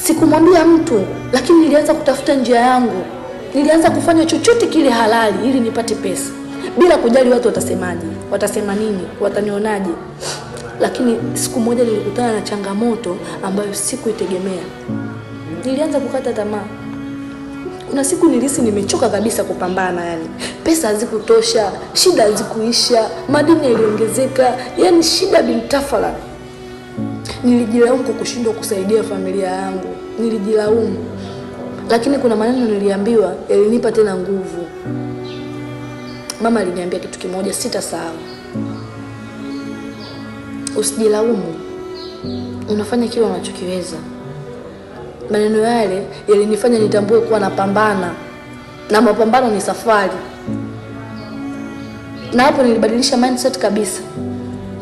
Sikumwambia mtu, lakini nilianza kutafuta njia yangu. Nilianza kufanya chochote kile halali ili nipate pesa, bila kujali watu watasemaje, watasema nini, watanionaje. Lakini siku moja nilikutana na changamoto ambayo sikuitegemea. Nilianza kukata tamaa. Kuna siku nilihisi nimechoka kabisa kupambana, yani pesa hazikutosha, shida hazikuisha, madeni yaliongezeka, yani shida bintafala. Nilijilaumu kwa kushindwa kusaidia familia yangu, nilijilaumu. Lakini kuna maneno niliambiwa yalinipa tena nguvu. Mama aliniambia kitu kimoja, sitasahau: usijilaumu, unafanya kile unachokiweza. Maneno yale yalinifanya nitambue kuwa napambana na mapambano ni safari, na hapo nilibadilisha mindset kabisa.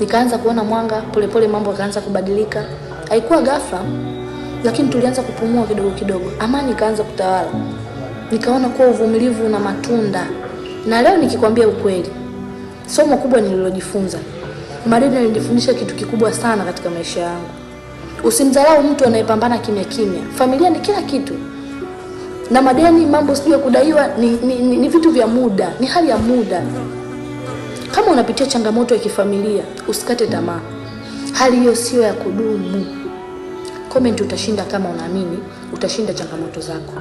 Nikaanza kuona mwanga polepole, mambo yakaanza kubadilika. Haikuwa ghafla, lakini tulianza kupumua kidogo kidogo, amani ikaanza kutawala. Nikaona kuwa uvumilivu una matunda, na leo nikikwambia ukweli, somo kubwa nililojifunza, madeni yalinifundisha kitu kikubwa sana katika maisha yangu. Usimdharau mtu anayepambana kimya kimya. Familia ni kila kitu, na madeni, mambo sijui ya kudaiwa ni vitu vya muda, ni hali ya muda. Kama unapitia changamoto ya kifamilia, usikate tamaa. Hali hiyo sio ya kudumu. Comment utashinda kama unaamini utashinda changamoto zako.